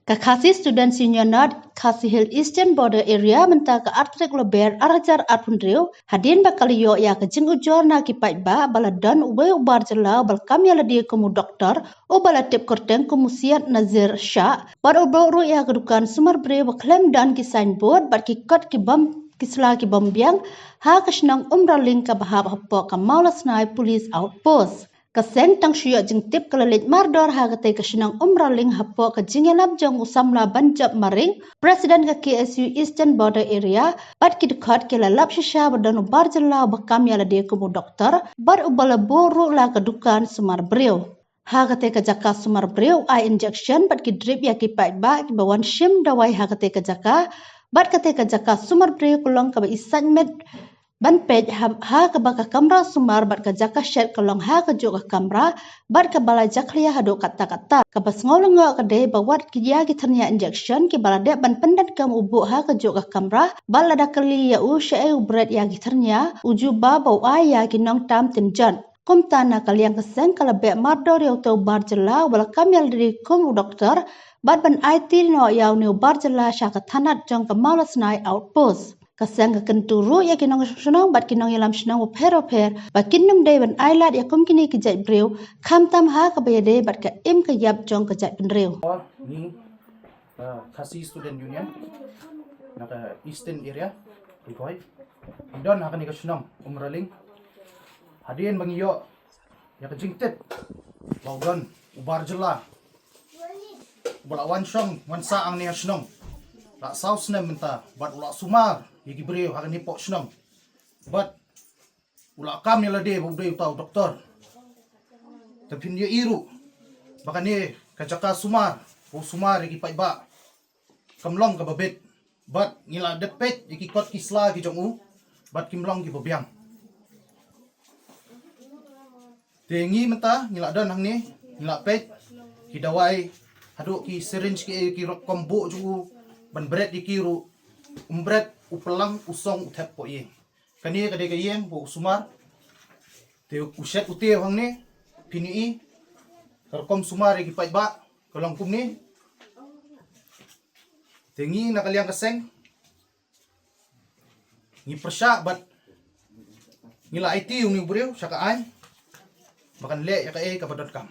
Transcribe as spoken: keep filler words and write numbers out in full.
Ka Khasi Students Union North Khasi Hills Eastern Border Area mynta ka artarik Lber arhajar arphew hynriew, hadien ba ka la ïoh ïa ka jingujor na ki paidbah ba la don uwei u bar jylla uba la kam ïalade kum u doktor, uba la tip kyrteng kum u Syed Nazir Shah, bad u buh ruh ïa ka dukan sumar briew ba khlem don ki signboard bad ki kot ki bym ki sla ki bym biang, ha ka shnong Umraling kaba hap hapoh ka Mawlasnai Police Outpost. Ka seng tang shu ïoh jingtip ka la leit mardor ha katei ka shnong Umraling hapoh ka jingïalap jong u samla Banjop Maring, President ka K S U Eastern Border Area, bad ki dkhot ki la lap shisha ba don u bar jylla uba kam ïalade kum u doktor, bad uba la buh ruh la ka dukan sumar briew. Ha katei ka jaka sumar briew u ai injection bad ki drip ïa ki paidbah kiba wan shim dawai ha katei ka jaka, bad katei ka jaka sumar briew ka long kaba i sait met ban peit ha, ha kaba ka kamra sumar bad ka jaka shet ka long ha kajuh ka kamra, bad kaba la jakhlia haduh katta katta. Kaba sngew lyngngoh ka dei ba wat ki ïa ki thyrnia injection kiba la dep ban pyndonkam u buh ha kajuh ka kamra, bad lada kylli ïa u shaei u bret ïa ki thyrnia, u jubab ba u ai ïa ki nongtam tynjot. Kumta na ka liang ka seng ka la beh mardor ïa uto u bar jylla uba la kam ïalade kum u doktor, bad ban aiti noh ïa une u bar jylla sha ka thanat jong ka Mawlasnai Outpost. Ka seng ka kyntu ruh ïa ki nongshnong bad ki nongïalam shnong bapher bapher ba kin nym dei ban ailad ïa kum kine ki jait briew, khamtam ha kaba ïadei bad ka im ka ïap jong ka jaitbynriew. Ngi, uh, Khasi Student Union na ka Eastern Area, Ri Bhoi, ngi don ha kane ka shnong Umraling. Hadien ba ngi ïoh ïa ka jingtip ba u don u bar jylla uba la wan shong wan sah hangne ha shnong la saw snem mynta, bad u la sumar ïa ki briew ha kane poh shnong, bad u la kam ïalade ba u dei uta u doktor. Te phin ïohi ruh ba kane ka jaka sumar ba u sumar ïa ki paidbah kam long kaba bit, bad ngi la dep peit ïa ki kot ki sla ki jong u, bad kim long kiba biang. Te ngi mynta ngi la don hangne, ngi la peit ki dawai, haduh ki syringe, ki, ki rukom buh jong u ban bret ïa ki ruh, um bret, u plang, u song, u thep poh ïing. Kane ka dei ka ïing ba u sumar. Te u shet u tiew hangne, phin ïohi ka rukom sumar ïa ki paidbah ka long kumne. Te ngi na ka liang ka seng ngi pyrshah bad ngi la aiti ïa une u briew sha ka aiñ ba kan leh ïa kaei kaba donkam.